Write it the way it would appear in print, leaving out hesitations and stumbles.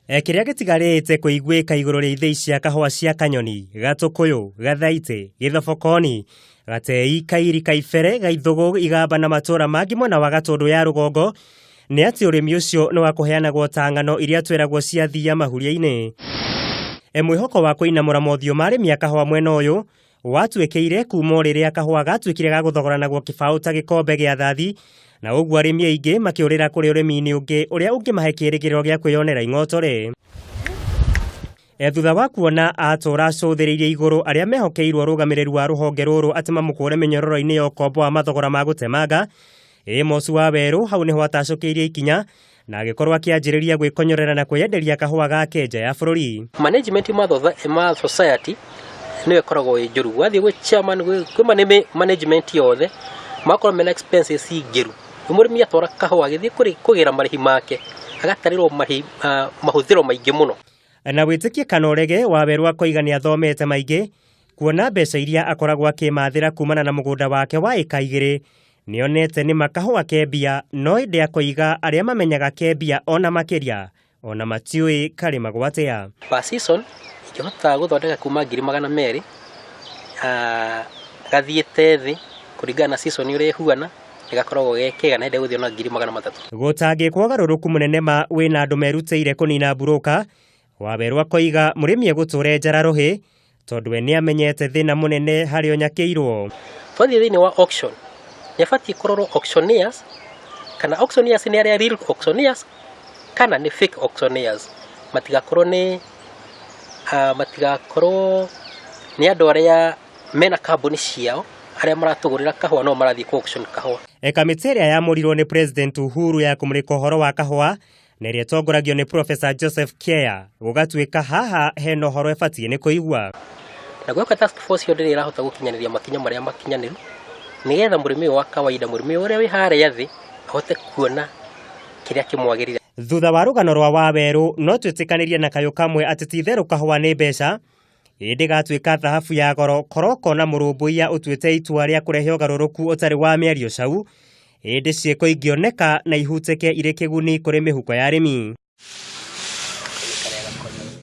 Kĩrĩa gĩtigarĩte kũiguĩka igũrũ rĩa ithĩi cia kahũa cia Kanyoni, Gatũkũyũ, Gathaitĩ, Gĩthobokoni, Gatei, Kairi, Kaibere, Gaithũgũ, Igamba na matũũra mangĩ mwena wa Gatũndũ ya rũgongo nĩ atĩ ũrĩmi ũcio nĩ wa kũheanagwo ta ng'ano iria twĩragwo ciathia mahuria-inĩ. Mwĩhoko wa kũinamũra mothiũ ma arĩmi a kahũa mwena ũyũ watuĩkĩire kuma o rĩrĩa kahũa gatuĩkire ga gũthogoranagwo kĩbaũ ta gĩkombe gĩa thathi, na ũguo arĩmi aingĩ makĩũrĩra kũrĩ ũrĩmi-inĩ ũngĩ ũrĩa ũngĩmahe kĩĩrĩgĩrĩro gĩa kwĩyonera ing'otore. Thutha wa kuona atũra acũthĩrĩirie igũrũ arĩa mehokeirwo ũrũgamĩrĩri wa rũhonge rũrũ atĩ mamũkũre mĩnyororo-inĩ ya ũkombo wa mathogora ma gũtemanga, Amos Wawerũ hau nĩho atacũkĩirie ikinya na agĩkorwo akĩanjĩrĩria gwĩkonyorera na kwĩyenderia kahũa gake nja ya bũrũri. Management ma society nĩyo ĩkoragwo ĩ njũru. Wathiĩ gwĩ chairman, kwĩ management yothe magakorwo mena expenses ngĩru. Mũrĩmi atwara kahũa agĩthiĩ kũgĩra marĩhi make agatarĩrwo marĩhi, mahũthĩro maingĩ mũno. Na wĩtĩkie kana ũrege, Wawerũ akoiga nĩ athomete maingĩ kuona mbeca iria akoragwo akĩmathĩra kumana na mũgũnda wake wa ĩka 2 nĩonete nĩ kahũa ke mbia, no ĩndĩ akoiga arĩa mamenyaga ke mbia ona makĩria ona matiũĩ karĩmagwo atĩa. Per season ingĩhota gũthondeka kuma 200,000, gathiĩte thĩ kũringana na season ũrĩa ĩhuana, nĩgakoragwo ge kega na hĩndĩ ĩrĩa gũthiĩ ona 300,000. Gũtangĩkwo ũgarũrũku mũnene ma wĩna andũ merutĩire kũnina mburũka, Wawerũ akoiga mũrĩmi egũtũra enjara rũhĩ tondũ we nĩamenyete thĩna mũnene harĩa ũnyakĩirwo. Twathiĩ thĩinĩ wa auction, nĩabatiĩ kũrorwo auctioneers, kana auctioneers nĩ arĩa real auctioneers kana nĩ fake auctioneers. Matigakorwo nĩ andũ arĩa mena kambuni ciao arĩa maratũgũrĩra kahũa no marathiĩ ku auction kahũa. Kamĩtĩ ĩrĩa yamũrirwo nĩ President Uhuru ya kũmũrĩka ũhoro wa kahũa na ĩrĩa ĩtongoragio nĩ Professor Joseph Kea gũgatuĩka haha hena ũhoro ĩbatiĩ nĩ kũigua. Na gweka task force ĩyo ndĩrĩ ĩrahota gũkinyanĩria makinya marĩa makinyanĩru nĩgetha mũrĩmi ũyũ wa kawaida, mũrĩmi ũrĩa wĩ harĩa thĩ ahote kuona kĩrĩa kĩmwagĩrĩire. Thutha wa rũgano rwa Wawerũ no twĩtĩkanĩrie na kayũ kamwe atĩ ti itherũ kahũa nĩ mbeca, ĩndĩ gatuĩka thahabu ya goro koroko na mũrũmbũiya ũtuĩte itua rĩa kũrehe ũgarũrũku ũtarĩ wa mĩario cau, ĩndĩ ciĩko ingĩoneka na ihutĩke irĩ kĩguni kũrĩ mĩhuko ya arĩmi.